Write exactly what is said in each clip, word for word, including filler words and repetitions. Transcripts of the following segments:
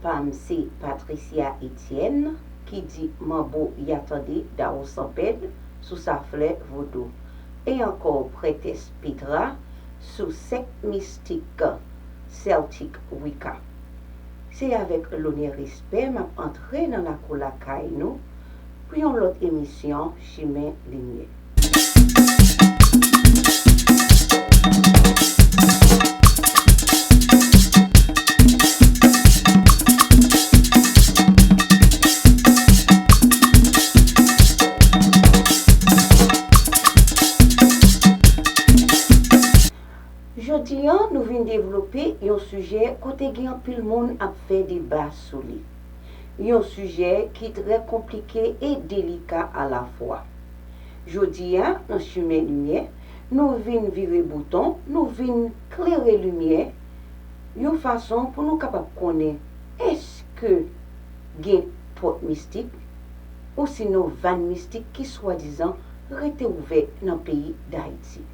Pa m se Patricia Etienne ki di manbo y a tande Dao Sanpèd sou sa flè vodou. E ankò Prètès Petra sou sèk mistik Celtic Wicca. Se avèk lonè respè m ap antre nan lakou lakay nou pou yon lòt emisyon Chimen Limyè. Jodi a, nou vin devlope yon sijè kote gen anpil moun ap fè deba sou li. Yon sijè ki trè konplike e delika alafwa. Jodi a, nan Chimen Limyè, nou vin vire bouton, nou vin klere limyè, yon fason pou nou kapab konnen èske gen pòt mistik, ou sinon vàn mistik ki swadizan rete ouvè nan peyi Dayiti.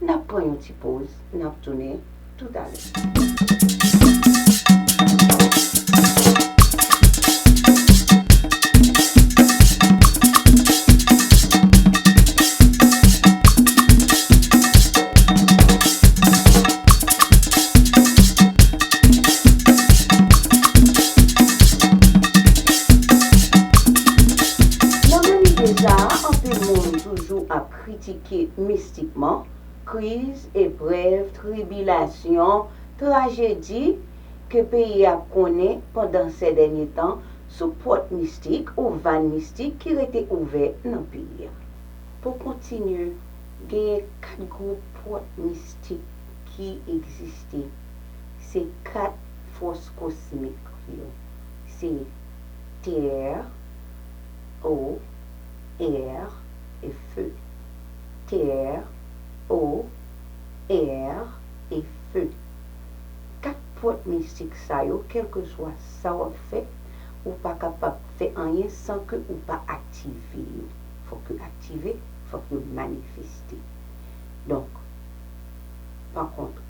N ap pran yon ti poz, n ap tounen toutalè. Nan menm lide sa a, anpil moun toujou ap kritike mistikman, kriz, eprèv, tribilasyon, trajedi ke peyi a ap konnen pandan sè dènye tan sou pòt mistik ou vàn mistik ki rete ouvè nan peyi a. Pou kontinye, genyen kat gwoup pòt mistik ki egziste. Se kat fòs kosmik yo. Se tè, o, è e fe. Tè, o, è e fe. Kat pòt mistik sa yo, kèlkeswa sa w ap fè, ou pa kapab fè anyen san ke ou pa aktive yo. Fòk yo aktive, fòk yo manifeste. Donk, pa kont,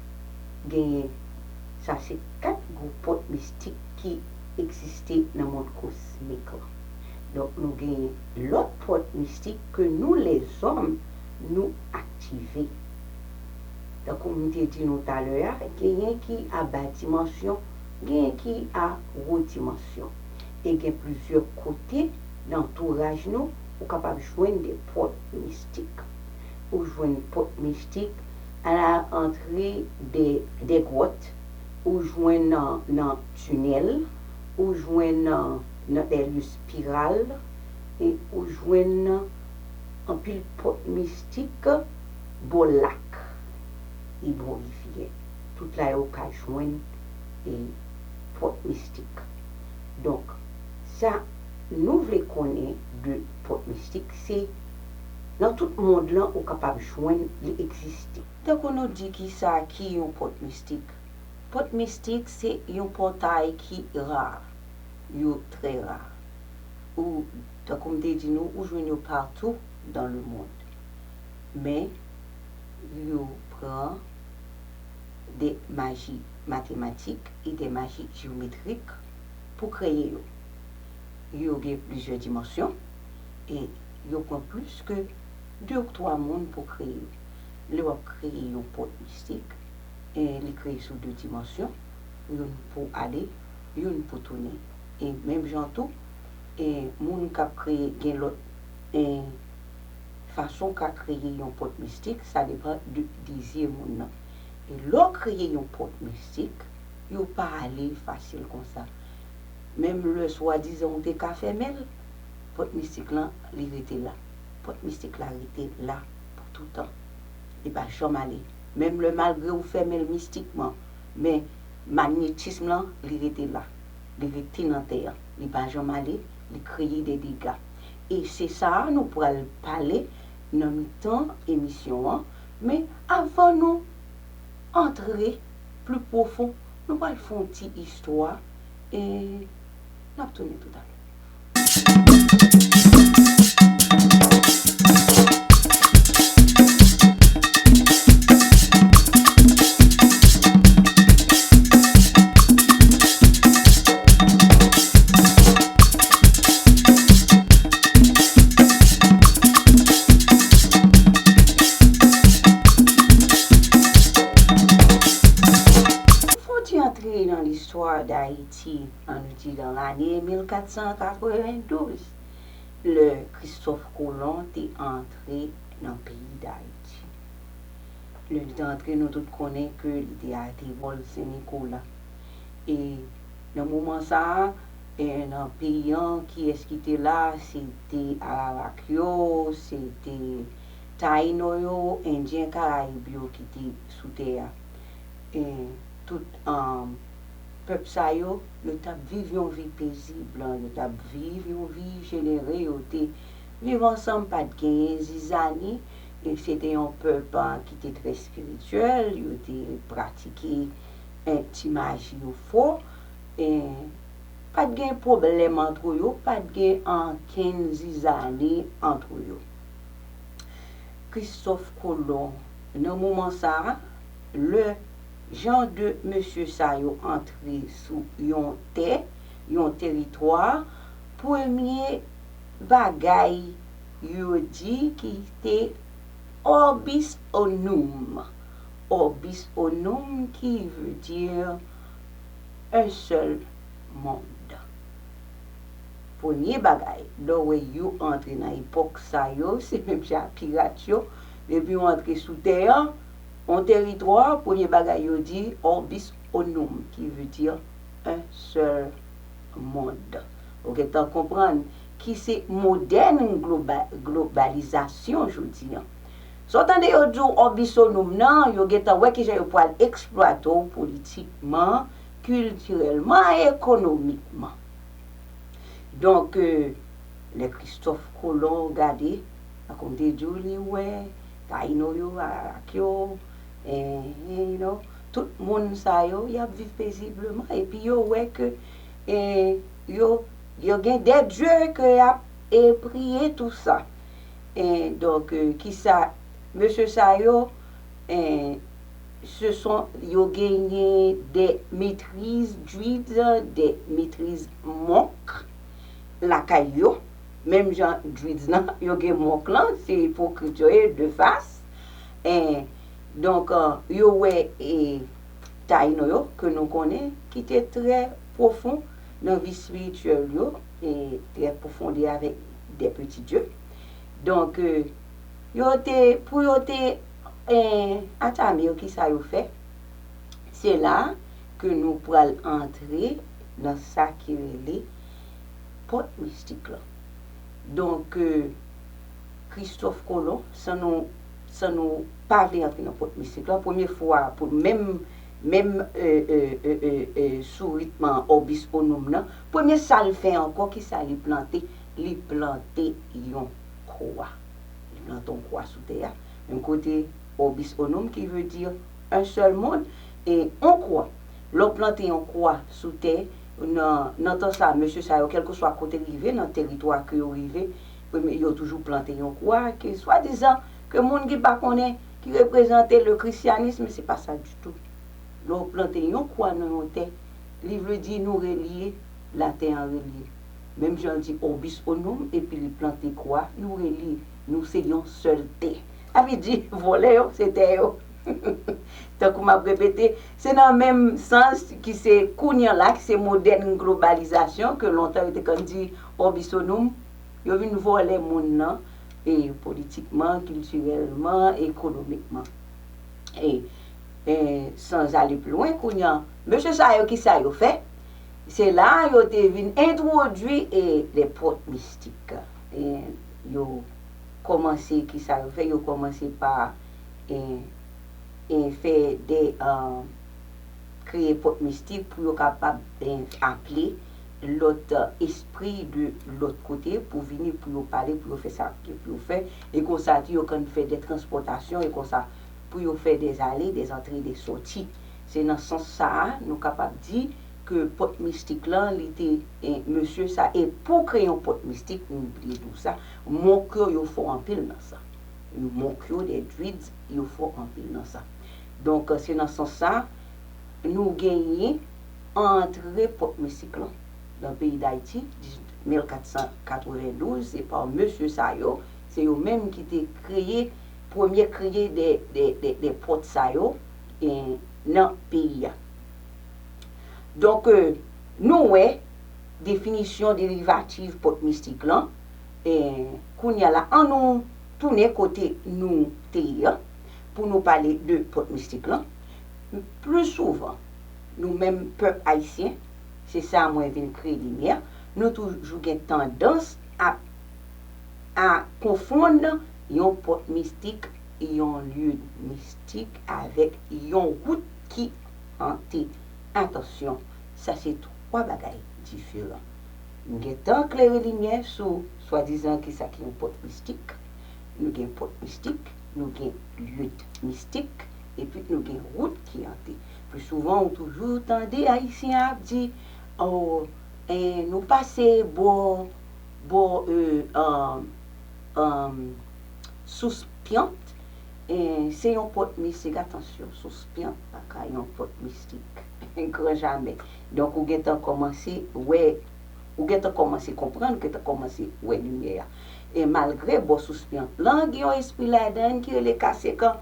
genyen, sa se kat gwo pòt mistik ki egziste nan mond kosmik la. Donk, nou genyen lòt pòt mistik ke nou, lèzòm, nou aktive. Tankou m te di nou talè a, genyen ki a ba dimansyon, genyen ki a wo dimansyon. E gen plizyè kote nan antouraj nou, ou kapab jwenn de pòt mistik. Ou jwenn pòt mistik à l'entrée des, des grottes, ou jwenn nan, nan tinèl, ou jwenn nan, nan dèlye espiral, e ou jwenn anpil pòt mistik bò lak e bò rivyè. Tout la yo ka jwenn e pòt mistik. Donk, sa nou vle konnen de pòt mistik, se nan tout mond lan ou kapab jwenn li egziste. Tankou nou di kisa ki yon pòt mistik. Pòt mistik se yon pòtay ki ra. Yo trè ra. Ou, tankou m te di nou, ou jwenn yo partout dans le monde. Men, yo pran de maji matematik e de maji jeyometrik pou kreye yo. Yo gen plizyè dimansyon e yo pran plis ke de ou twa moun pou kreye yo. Lè w ap kreye yon pòt mistik, e li kreye sou de dimansyon, youn pou ale, youn pou tounen. E menm jan tou, e moun k ap kreye, gen lòt, e fason w ka kreye yon pòt mistik, sa depann de dezi moun nan. E lè w kreye yon pòt mistik, yo pa ale fasil konsa. Menm lè swadizan ou te ka fèmen l, pòt mistik lan, li rete la. Pòt mistik la rete la pou toutan. Li pa janm ale. Menm lè malgre ou fèmen l mistikman, men magnetism lan, li rete la. Li rete nan tè an. Li pa janm ale, li kreye de dega. E se sa a nou pral pale nan mitan emisyon an. Men avan nou antre pli pwofon, nou pral fè yon ti istwa e n ap tounen toutalè. Ayiti, ann nou di nan lane mil kat san katrevendouz, lè Kristòf Kolon te antre nan peyi Dayiti. Lè li te antre, nou tout konnen ke li te ateri bò Sen Nikola. E nan moman sa a, e nan peyi an, kiyès ki te la? Se te Arawak yo, se te Tayino yo, Endyen Karayib yo ki te sou tè a. E tout, um, pèp sa yo, yo t ap viv yon vi pezib, yo t ap viv yon vi jenere, yo te viv ansanm, pa t genyen zizani, e se te yon pèp, a, ki te trè espirityèl, yo te pratike, e, ti maji yo fò, e pa t gen pwoblèm antre yo, pa t gen ankenn zizani antre yo. Kristòf Kolon, nan moman sa a, lè jan de mesye sa yo antre sou yon tè, yon teritwa, premye bagay yo di ki te orbis unum. Orbis unum ki vle di un seul monde. Premye bagay, lè w wè yo antre nan epòk sa yo, se menm jan ak pirat yo, depi yo antre sou tè an, yon teritwa, premye bagay yo di, orbis unum, ki vle di un seul monde. Ou gentan konprann ki se modèn globa-, globalizasyon jodi an. Sa w tande yo di w orbis unum nan, yo gentan wè kijan yo pral eksplwate w politikman, kiltirèlman, ekonomikman. Donk, e, lè Kristòf Kolon gade, tankou m te di w, li wè Tayino yo, Arawak yo, e, e, you know, tout moun sa yo, y ap viv pezibleman, epi yo wè ke, e, yo, yo gen de dye ke y ap, e, priye, tou sa. E, donk, e, kisa, mesye sa yo, e, se son, yo genyen de metriz druids, de metriz monk lakay yo, menm jan druids lan, yo gen monk lan, se ipokrit yo ye, de fas. E, donk, e, yo wè, e, Tayino yo, ke nou konnen, ki te trè pwofon nan vi espirityèl yo, e trè pwofonde avèk de peti dye. Donk, e, yo te, pou yo te, e, atame yo, kisa yo fè? Se la ke nou pral antre nan sa ki rele pòt mistik lan. Donk, e, Kristòf Kolon, san nou, san nou pa vle antre nan pòt mistik lan, premye fwa, pou menm, menm, e, e, e, e, e, sou ritm orbis unum nan, premye sa l fè ankò, kisa li plante? Li plante yon kwa. Li plante yon kwa sou tè a. Menm kote orbis unum ki vle di un seul monde, e yon kwa. Lè w plante yon kwa sou tè, nan, nan tan sa, mesye sa yo, kèlkeswa kote rive, nan teritwa ke yo rive, premye, yo toujou plante yon kwa, ke swadizan, ke moun ki pa konnen, ki reprezante le christianisme, se pa sa ditou. Lè w plante yon kwa nan yon tè, li vle di nou relye, latè an relye. Menm jan l di orbis unum, epi li plante kwa, nou relye, nou se yon sèl tè. Sa vle di, vòlè yo, se tè yo. Tankou m ap repete, se nan menm sans ki se kounye a la, ki se modèn globalizasyon, ke lontan yo te konn di orbis unum, yo vin vòlè moun nan, e politikman, kiltirèlman, ekonomikman. E, e, sans ale pli lwen, kounye a, mesye sa yo, kisa yo fè? Se la yo te vin entwodui, e, de pòt mistik. E, yo kòmanse, kisa yo fè? Yo kòmanse pa, e, e, fè de, e, kreye pòt mistik pou yo kapab, e, aple lòt, e, espri de lòt kote pou vini, pou yo pale, pou yo fè sa ke pou yo fè. E konsa tou, yo konn fè de transpòtasyon, e konsa, pou yo fè de ale, de antre, de sòti. Se nan sans sa a, nou kapab di ke pòt mistik lan, li te, e, mesye sa, e pou kreye yon pòt mistik, m bliye di w sa, monk yo, yo fò anpil nan sa. Monk yo, de druids, yo fò anpil nan sa. Donk, se nan sans sa, nou genyen antre pòt mistik lan nan peyi Dayiti, mil kat san katrevendouz, se pa mesye sa yo, se yo menm ki te kreye, premye kreye de, de, de, de pòt sa yo, e, nan peyi a. Donk, e, Nou wè definisyon derivativ pòt mistik lan. E, kounye a la, ann nou tounen kote nou te ye a, pou nou pale de pòt mistik lan. Pli souvan, nou menm pèp ayisyen, se sa mwen vin kreye limyè, nou toujou gen tandans a, a konfonn yon pòt mistik, yon lye mistik avèk yon wout ki ante. Atansyon, sa se twa bagay diferan. M gentan klere limyè sou swadizan kisa ki yon pòt mistik. Nou gen pòt mistik, nou gen lye mistik, epi nou gen wout ki ante. Pli souvan, ou toujou tande Ayisyen ap di, oh, eh, nou pase bò, bò, eh, um, um, sous pyant, eh, se yon pòt mistik. Atansyon, sous pyant pa ka yon pòt mistik. Gran jamè. Donk, ou gentan kòmanse wè, ou gentan kòmanse konprann, ou gentan kòmanse wè limyè a. E malgre bò sous pyant lan, gen yon espri ladan l ki rele kasekan.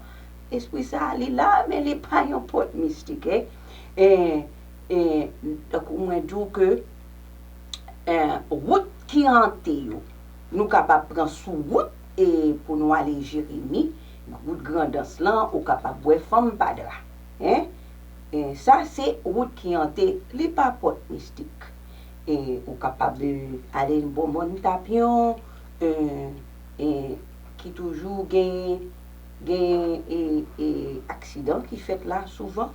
Espri sa a, li la, men li pa yon pòt mistik, eh. E, e, tankou mwen di w ke, eh, wout ki ante yo, nou kapab pran sou wout, e pou nou ale Jeremi, wout Grandans lan, ou kapab wè fanm pa dra. Hein? E sa se wout ki ante, li pa pòt mistik. E ou kapab, eh, ale bò mòn Tapyon, eh, eh, ki toujou gen, gen, eh, eh, aksidan ki fèt la souvan.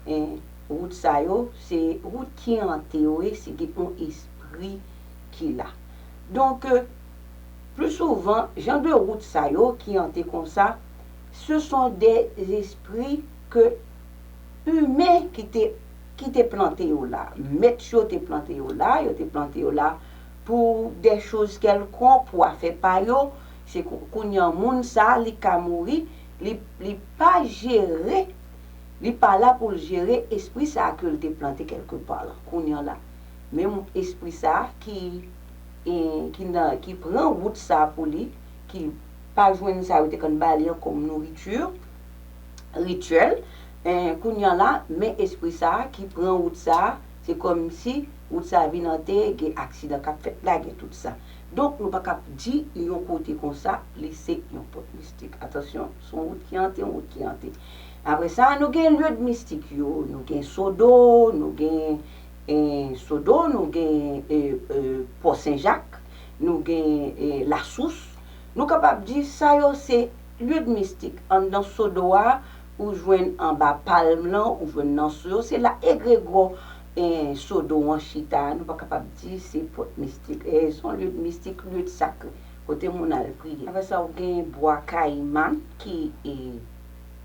Eh, wout sa yo, se wout ki ante yo ye, se gen yon espri ki la. Donk, eh, pli souvan, jan de wout sa yo ki ante konsa, ce sont des esprits que imen ki te, ki te plante yo la. Mèt yo te plante yo la, yo te plante yo la pou de choz kèlkonk, pou afè pa yo. Se kou-, kounye a moun sa, li ka mouri, li, li pa jere, li pa la pou l jere espri sa a ke l te plante kèlkepa la. Kounye a la, menm espri sa a ki, eh, ki nan, ki pran wout sa a pou li, ki pa jwenn sa yo te konn ba li an kòm nouriti, rityèl, eh, kounye a la, men espri sa a ki pran wout sa a, se kòmsi wout sa a vin ante, gen aksidan k ap fèt la, gen tout sa. Donk, nou pa ka di yon kote konsa, li se yon pòt mistik. Atansyon, se yon wout ki ante, yon wout ki ante. Apre sa, nou gen lye mistik yo, nou gen Sodo, nou gen, eh, Sodo, nou gen, eh, eh, Pò Sen Jak, nou gen, eh, Lasous. Nou kapab di sa yo se lye mistik. Anndan Sodo a, ou jwenn anba palm lan, ou jwenn nan so yo, se la egregò, eh, Sodo an chita. Nou pa kapab di se pòt mistik. Eh, se yon lye mistik, lye sakre, kote moun al priye. Apre sa, ou gen Bwa Kayiman ki, eh,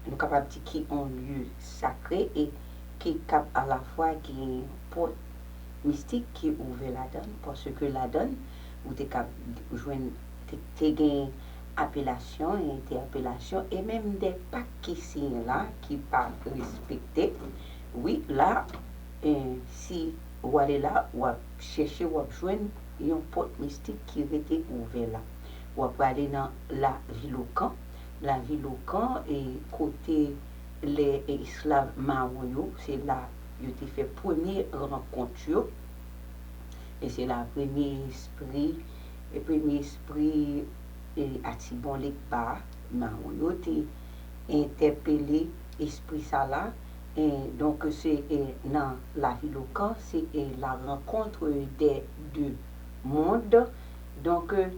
nou kapab di ki yon lye sakre e ki kab alafwa gen pòt mistik ki ouvè ladan l, paske ladan l, ou te kab jwenn, te, te gen apelasyon, entèpelasyon, e menm de pak ki siyen la, ki pa respekte. Wi, la, eh, si w ale la, w ap chèche, w ap jwenn yon pòt mistik ki rete ouvè la. W ap prale nan Lavilokan. Lavilokan, e kote lè esklav mawon yo, se la yo te fè premye rankont yo. E se la premye espri, e premye espri, e Atibon Legba, mawon yo te entèpele espri sa la. E donk, se, e nan Lavilokan, se, e la rencontre des deux mondes. Donk, e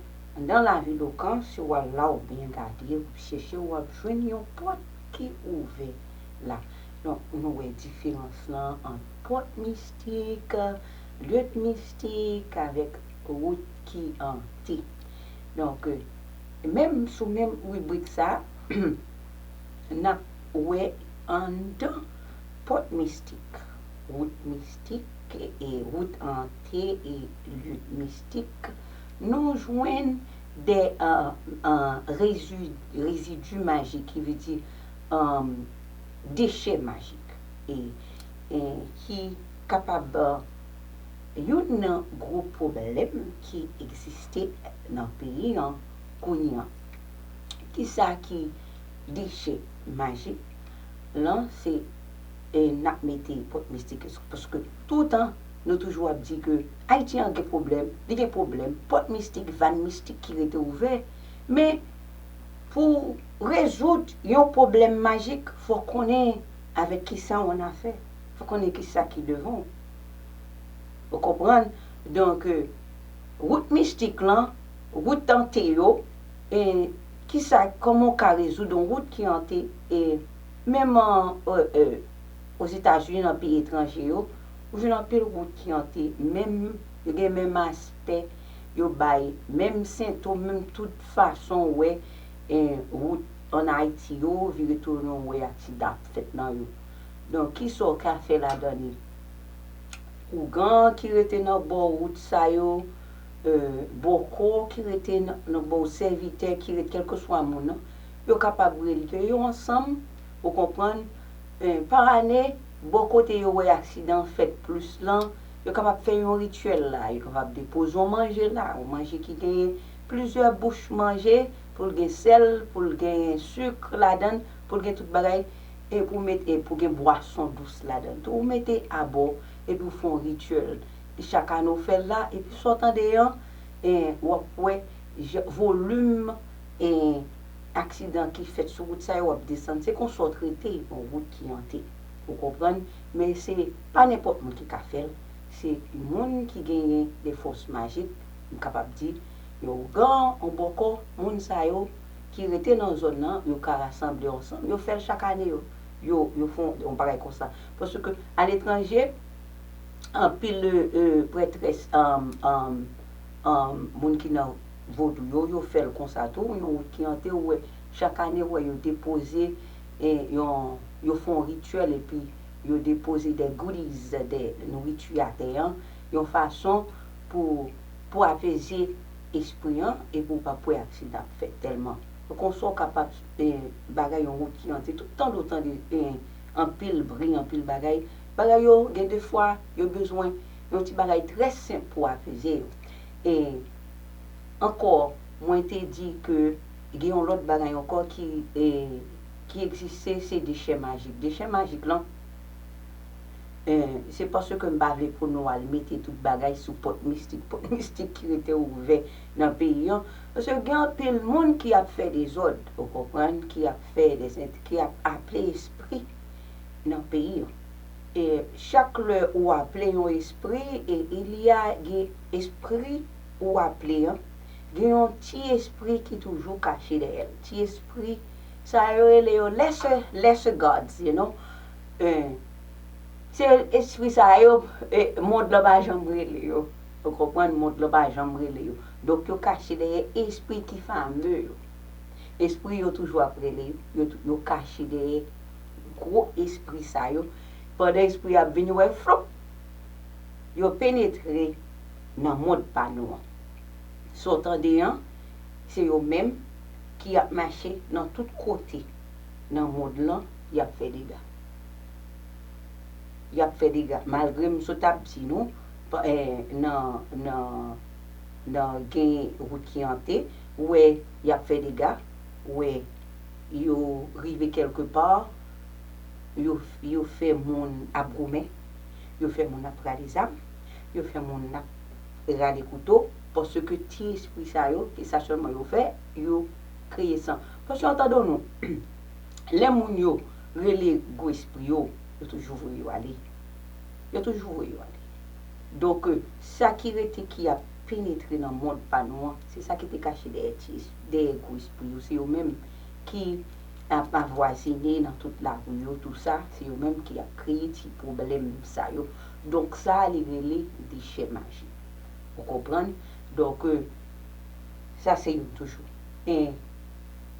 nan Lavilokan, si w al la, ou byen gade, ou chèche, w ap jwenn yon pòt ki ouvè la. Donk, nou wè diferans lan ant pòt mistik, lye mistik avèk wout ki ante. Donk, e menm sou menm ribrik sa, n ap wè anndan pòt mistik, wout mistik, e wout ante e lye mistik, nou jwenn de, eh, eh, rezi-, rezidi majik, ki vle di, eh, dechè majik, e, e ki kapab, eh, youn nan gwo pwoblèm ki egziste nan peyi an kounye a. Kisa ki dechè majik lan? Se, e n ap mete pòt mistik, paske toutan Nou toujou ap di ke Ayiti an gen pwoblèm, li gen pwoblèm, pòt mistik, vàn mistik ki rete ouvè. Men, pou rezoud yon pwoblèm majik, fò konnen avèk kisa w an afè. Fò konnen kisa ki devan w. Ou konprann? Donk, wout mistik lan, wout ante yo, e kisa, kòman w ka rezoud yon wout ki ante, e menm an, e, e, Ozetazini, nan peyi etranje yo, ou jwenn anpil wout ki ante, menm, yo gen menm aspè, yo bay menm sentòm, menm tout fason w wè, e, wout ann Ayiti yo, vire tounen w wè aksidan ap fèt nan yo. Donk, kisa w ka fè ladan li? Ougan ki rete nan bò wout sa yo, e, bòkò ki rete nan, nan bò sèvitè ki rete, kèlkeswa moun nan, yo kapab rele yo ansanm, ou konprann, e, pa ane, bò kote yo wè aksidan fèt plis lan, yo kapab fè yon rityèl la, yo kapab depoze yon manje la, yon manje ki genyen plizyè bouch manje, pou l gen sèl, pou l gen sik ladan l, pou l gen tout bagay, e pou met, e pou gen bwason dous ladan l tou. Ou mete abò, epi w fè yon rityèl. E chak ane w fè l la, epi sa w tande an, e w ap wè jan, volim, e aksidan ki fèt sou wout sa yo ap desann. Se konsa w trete yon wout ki ante. Ou konprann? Men se pa nenpòt moun ki ka fè l. Se moun ki genyen de fòs majik, m kapab di, yon ougan, yon bòkò, moun sa yo ki rete nan zòn nan, yo ka rasanble ansanm, yo fè l chak ane, yo, yo, yo fè yon, yon bagay konsa. Paske aletranje, anpil, e, e, prètrès, um, um, um, moun ki nan vodou yo, yo fè l konsa tou, yon wout ki ante, ou wè, chak ane, ou wè, yo depoze, e, yon, yo fè yon rityèl, epi yo depoze de goodies, de nouriti atè an, yon fason pou, pou apeze espri an, e pou w pa p wè aksidan ap fèt tèlman. Konsa w kapab, e, bagay yon wout ki ante, tout tan w tande, e, anpil bri, anpil bagay, bagay yo, gen de fwa, yo bezwen yon ti bagay trè senp pou apeze yo. E ankò, mwen te di ke gen yon lòt bagay ankò ki, e, ki egziste, se dechè majik. Dechè majik lan, e, se paske m pa vle pou nou al mete tout bagay sou pòt mistik, pòt mistik ki rete ouvè nan peyi an. Paske gen anpil moun ki ap fè dezòd, ou konprann, ki ap fè de, ki ap aple espri nan peyi an. E chak lè ou aple yon espri, e il y a, gen espri ou aple an, gen yon ti espri ki toujou kache dèyè l. Ti espri, sa yo rele yo lesser, lesser gods, you know. E, se espri sa yo, e, mond lan pa janm rele yo. Ou konprann? Mond lan pa janm rele yo. Donk, yo kache dèyè espri ki fame yo. Espri yo toujou ap rele yo. Yo, yo kache dèyè gwo espri sa yo. Pandan espri ap vini, wè, flop, yo penetre nan mond pa nou an. Sa w tande an, se yo menm ki ap mache nan tout kote nan mond lan, y ap fè dega. Y ap fè dega. Malgre m sot ap di nou, pa, eh, nan, nan, nan gen wout ki ante, ou wè, y ap fè dega, ou wè, yo rive kèlke pa, yo, yo fè moun ap goumen, yo fè moun ap rale zam, yo fè moun ap rale kouto, paske ti espri sa yo, se sa sèlman yo fè, yo kreye san. Paske antann nou, lè moun yo rele gwo espri yo, yo toujou voye yo ale. Yo toujou voye yo ale. Donk, sa ki rete ki ap penetre nan mond pa nou an, se sa ki te kache dèyè ti, dèyè gwo espri yo. Se yo menm ki ap avwazine nan tout lari yo, tou sa, se yo menm ki ap kreye ti pwoblèm sa yo. Donk, sa a, li rele dechè majik. Ou konprann? Donk, sa se youn toujou. E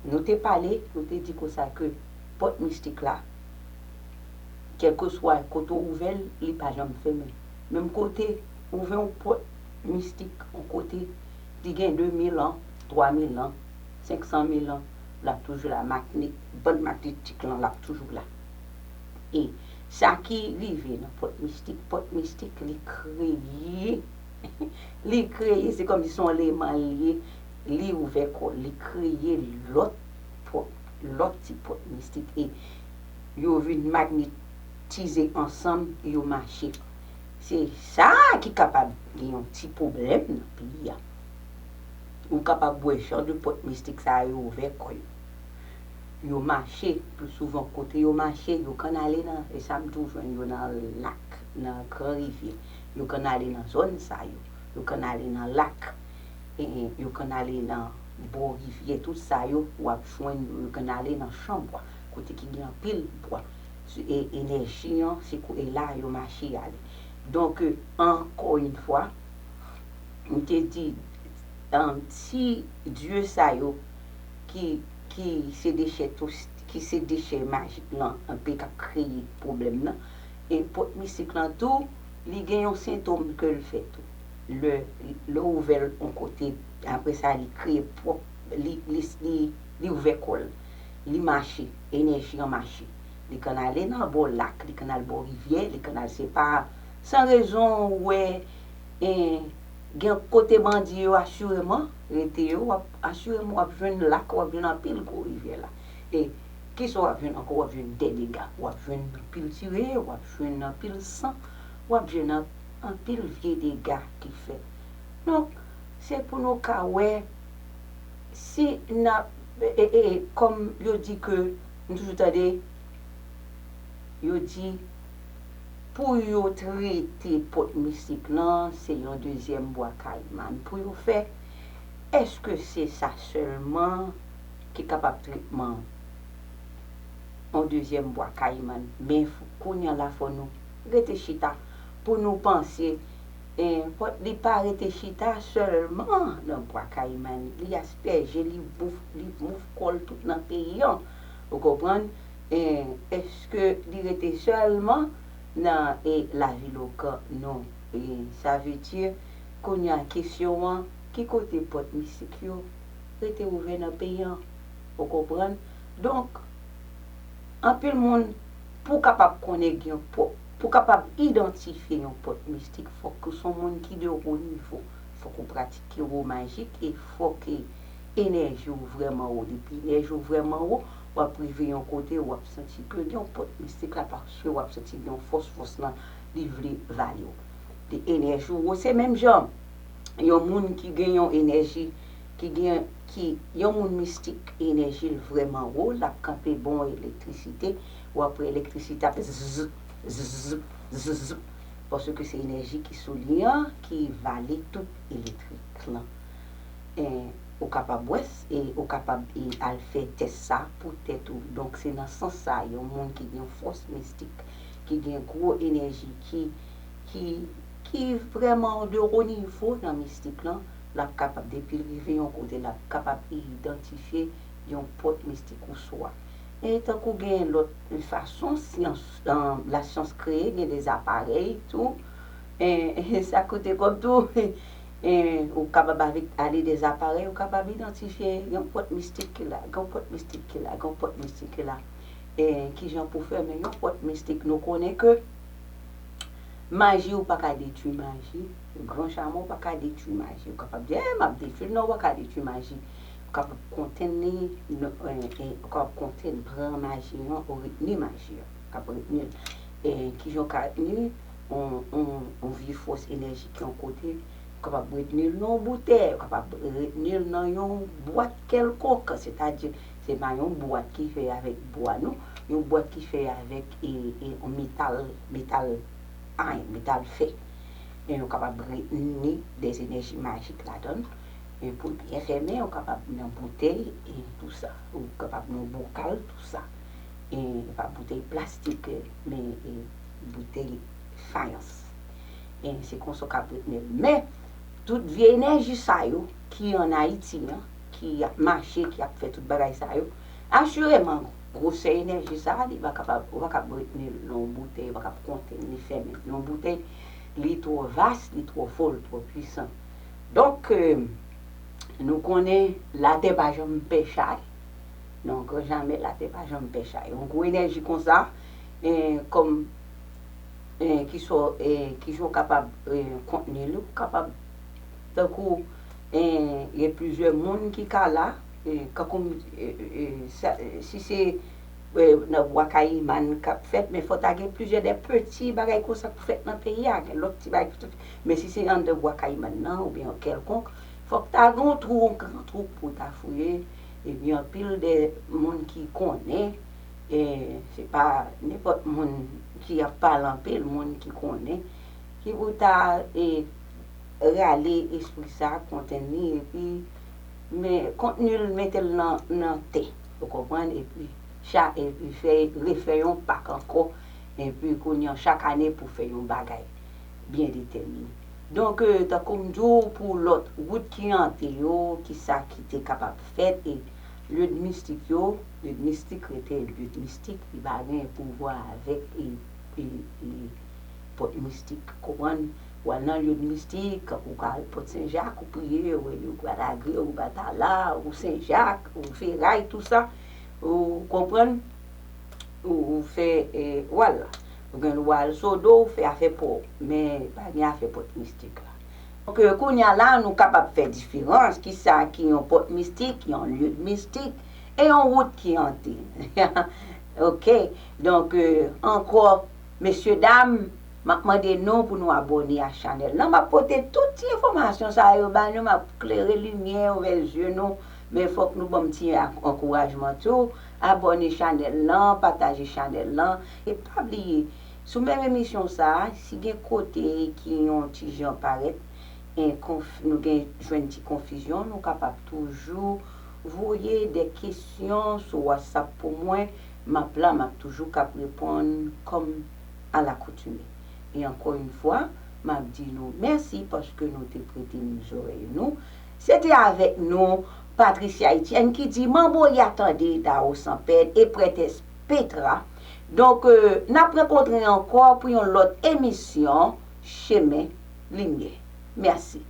nou te pale, nou te di konsa ke pòt mistik la, kèlkeswa kote w ouvè l, li pa janm fèmen. Menm kote, ouvè yon pòt mistik, yon kote, li gen de mil an, twa mil an, senk san mil an, l ap toujou la. Magnèt, band magnetik lan, l ap toujou la. E sa ki rive nan pòt mistik, pòt mistik, li kreye, li kreye, se kòmsi se yon eleman li ye, li ouvè kò l, li kreye lòt pòt, lòt ti pòt mistik. E yo vin magnetize ansanm, yo mache. Se sa ki kapab gen yon ti pwoblèm nan peyi a. Ou kapab wè jan de pòt mistik sa yo ouvè kò yo. Yo mache, pli souvan kote yo mache, yo konn ale nan, e sa m toujou jwenn yo nan lak, nan gran rivyè. Yo konn ale nan zòn sa yo. Yo konn ale nan lak. E, yo konn ale nan bò rivyè, tout sa yo, w ap jwenn yo, yo konn ale nan chan bwa, kote ki gen anpil bwa. E, enèji an, se kou, e la yo mache ale. Donk, ankò yon fwa, m te di, um, ti dye sa yo ki, ki se dechè tou, ki se dechè majik lan, anpil k ap kreye pwoblèm nan. E pòt mistik lan tou, li gen yon sentòm ke l fè tou. Lè, lè w ouvè l yon kote, apre sa, li kreye pwòp, li, li, li, li ouvè kò l. Li mache, enèji an mache. Li konn ale nan bò lak, li konn al bò rivyè, li konn al se pa san rezon ou wè, e, gen kote bandi yo asireman rete yo, w ap asireman w ap jwenn lak, w ap jwenn anpil gwo rivyè la. E kisa w ap jwenn ankò? W ap jwenn dè dega, w ap jwenn anpil tire, w ap jwenn anpil san, w ap jwenn an- anpil vye dega ki fèt. Donk, se pou nou ka wè si n ap, e, e, e, kòm yo di ke, m toujou tande, yo di, pou yo trete pòt mistik lan, se yon dezyèm bwa kayiman pou yo fè. Èske se sa sèlman ki kapab tretman yon dezyèm bwa kayiman? Men kounye a la fò nou rete chita pou nou panse, e, pòt li pa rete chita sèlman nan bwa kayiman, li aspèje, li bouf, li mouf kò l tout nan peyi an. Ou konprann? E, èske li rete sèlman nan, e, lavil Okan? Non. E, sa vle di, kounye a kesyon an, ki kote pòt mistik yo rete ouvè nan peyi an? Ou konprann? Donk, anpil moun, pou w kapab konnen gen pòt, pou w kapab idantifye yon pòt mistik, fòk ou se yon moun ki de wo nivo. Fòk ou pratike wo majik e fòk e enèji w vrèman wo. Depi enèji w vrèman wo, w ap rive yon kote, w ap santi ke gen yon pòt mistik la, paske w ap santi gen yon fòs, fòs lan, li vle vale w. Li enèji w wo, se menm jan yon moun ki gen yon enèji, ki gen, ki, yon moun mistik, enèji l vrèman wo, l ap kanpe bon elektrisite, w ap wè elektrisite ap zzz, zzz, zzz, paske se enèji ki sou li an ki vale tout elektrik lan. E, ou kapab wè s-, e, ou kapab, e, al fè tès sa pou tèt ou. Donk, se nan sans sa, yon moun ki gen fòs mistik, ki gen gwo enèji, ki, ki, ki vrèman de wo nivo nan mistik lan, l ap kapab, depi l rive yon kote, l ap kapab idantifye yon pòt mistik ou swa. E tankou gen lòt fason, syans, e, lasyans kreye, gen de aparèy tou. E, e sa koute kòb tou. E, ou kapab avèk, ale de aparèy, ou kapab idantifye yon pòt mistik ki la, yon pòt mistik ki la, yon pòt mistik ki la. E, kijan pou fèmen yon pòt mistik? Nou konnen ke maji, ou pa ka detwi maji. Gran chaman, ou pa ka detwi maji. Ou kapab di, e, m ap detwi l. Non, ou pa ka detwi maji. Ou kapab kontenn li, non, e, e, ou kapab kontenn, pran maji an, ou retni maji an. Ou kapab retni l. E, kijan ou ka retni l? On, on, on vye fòs enèji ki yon kote, ou kapab retni l nan yon boutèy, ou kapab retni l nan yon bwat kèlkonk, sètadi, se pa yon bwat ki fè avèk bwa, non, yon bwat ki fè avèk, e, e, yon metal, metal, ay, metal fè. E ou kapab retni de enèji majik ladan l. E pou l byen fèmen, ou kapab nan boutèy, e tou sa. Ou kapab nan bokal, tou sa. E pa boutèy plastik, men, e, boutèy fayans. E se konsa w ka retni l. Men, tout vye enèji sa yo ki ann Ayiti an, ki ap mache, ki ap fè tout bagay sa yo, asireman, gwosè enèji sa a, li pa kapab, ou pa kab retni l nan yon boutèy, ou pa kab kontenn li fèmen. Nan yon boutèy, li twò vas, li twò fò, li twò pwisan. Donk, e, nou konnen latè pa janm pè chay. Non, gran jamè, latè pa janm pè chay. Yon gwo enèji konsa, e, kòm, e, ki sò, e, kijan w kapab, e, kontni l, ou kapab, tankou, e, gen plizyè moun ki ka la, e, kankou, e, e, sa, e, si se, eh, nan Bwa Kayiman k ap fèt, men fò ta gen plizyè de peti bagay konsa k fèt nan peyi a, gen lòt ti bagay ki fèt. Men si se anndan Bwa Kayiman nan oubyen kèlkonk, fòk ta gen yon twou, yon gran twou pou ta fouye. Epi anpil de moun ki konnen, eh, se pa nenpòt moun ki ap pale anpil, moun ki konnen, ki pou ta, eh, rale espri sa, kontèn li, epi men kontni l, mete l nan, nan tè, ou konprann, epi cha, epi fè, refè yon pak ankò, epi kounye a chak ane pou fè yon bagay byen detèmine. Donk, eh, tankou m di w, pou lòt wout ki ante yo, kisa ki te kapab fèt, e lye de mistik yo, lye de mistik rete lye de mistik, li pa gen pouvwa avèk, e, e, e pòt mistik, konprann? Ou al nan lye de mistik, ou ka al Pòt Sen Jak, ou priye, ou rele, ou Gwadagre, ou Batala, ou Sen Jak, ou Feray, tou sa, ou konprann? Ou, ou fè, eh, ou al la. Ou gen dwa al Sodo, ou fè afè pa w, men pa gen afè pòt mistik la. Donk, eh, kounye a la, nou kapab fè diferans, kisa ki yon pòt mistik, yon lye mistik, e yon wout ki ante. Ok, donk, eh, ankò, mesye dam, m ap mande nou pou nou abòne a chanèl lan. M ap pote tout ti enfòmasyon sa yo ba nou, m ap klere limyè ouvè zye nou, men fòk nou ban m ti ak-, ankourajman tou. Abòne chanèl lan, pataje chanèl lan. E pa bliye, sou menm emisyon sa a, si gen kote ki yon ti jan parèt, en, konf-, nou gen jwenn ti konfizyon, nou kapab toujou voye de kesyon sou WhatsApp pou mwen. M ap la, m ap toujou kab reponn kòm alakoutime. E ankò yon fwa, m ap di nou mèsi paske nou te prete m zòrèy nou. Se te avèk nou, Patricia Etienne, ki di, Manbo ya tande Dao Sanpèd e Prètès Petra. Donk, eh, n ap rankontre ankò pou yon lòt emisyon Chemen Limyè. Mèsi.